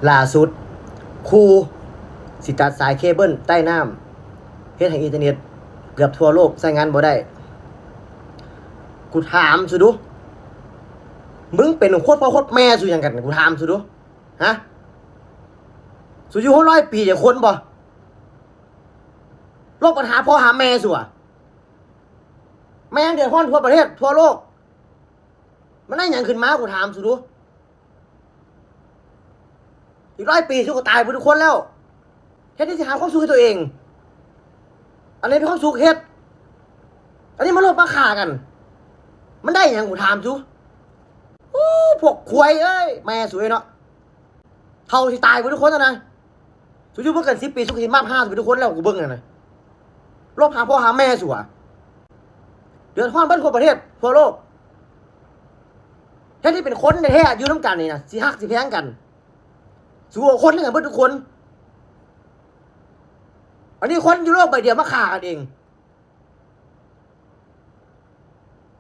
ຫຼ້າສຸດ ຄູ່ຊິຕັດສາຍເຄເບິນໃຕ້ນ້ຳ ເຮັດໃຫ້ອິນເຕີເນັດເກືອບທົ່ວໂລກໃຊ້ງານບໍ່ໄດ້. ກູຖາມສູດູ ມຶງເປັນໂຄດພໍ່ໂຄດແມ່ສູຫຍັງກັນ? ກູຖາມສູດູ ຮະ? ສູຢູ່ຮອດຮ້ອຍປີຈະຄົນບໍ່? ໂລກບັນຫາພໍ່ຫາແມ່ສູອະ ແມ່ງເດືອດຮ້ອນທົ່ວປະເທດທົ່ວໂລກ ມັນໄດ້ຫຍັງຂຶ້ນມາ? ກູຖາມສູດູ. ອີກຮ້ອຍປີ ສຸກກໍຕາຍເບິດທຸກຄົນແລ້ວ. ແທນທີ່ຊິຫາຄວາມສຸກໃຫ້ຕົວເອງ ອັນນີ້ເປັນຄວາມສຸກເຮັດ ອັນນີ້ມາລົບມາຂ້າກັນ ມັນໄດ້ຫຍັງ? ກູຖາມສູ. ໂອ້ ພວກຄວາຍເອີຍ ແມ່ສູເນາະ ເຖົ້າຊິຕາຍເບິດທຸກຄົນແລ້ວນະ. ສູຢູ່ບໍ່ເກີນສິບປີ ສຸກຊິມາບຫ້າເບິດທຸກຄົນແລ້ວ ກູເບິ່ງຫັ້ນນະ. ລົບຫາພໍ່ຫາແມ່ສູອະ ເດືອດຮ້ອນເບິດທົ່ວປະເທດທົ່ວໂລກ. ແທນທີ່ເປັນຄົນແທ້ໆ ຢູ່ນຳກັນນີ້ນະ ຊິຮັກຊິແພງກັນ ສູເອົາຄົນໃຫ້ກັນເບິດທຸກຄົນ. ອັນນີ້ຄົນຢູ່ໂລກໃບດຽວມາຂ້າກັນເອງ.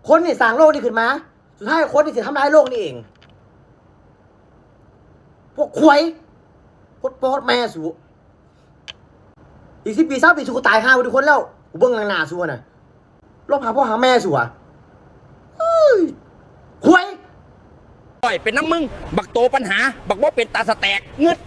ຄົນນີ້ສ້າງໂລກນີ້ຂຶ້ນມາ ສຸດທ້າຍຄົນນີ້ຊິທຳລາຍໂລກນີ້ເອງ. ພວກຄວາຍ ໂຄດພໍ່ໂຄດແມ່ສູ. ອີກສິບປີ ຊາວປີ ສູກໍຕາຍຫາເບິດທຸກຄົນແລ້ວ ກູເບິ່ງໜ້າສູຫັ້ນນະ. ລົບຫາພໍ່ຫາແມ່ສູອະ ເອີຍ ຄວາຍ. ໂອ້ຍ ເປັນນຳມຶງ ບັກໂຕບັນຫາ ບັກບໍ່ເປັນຕາສະແຕກ ງຶດ.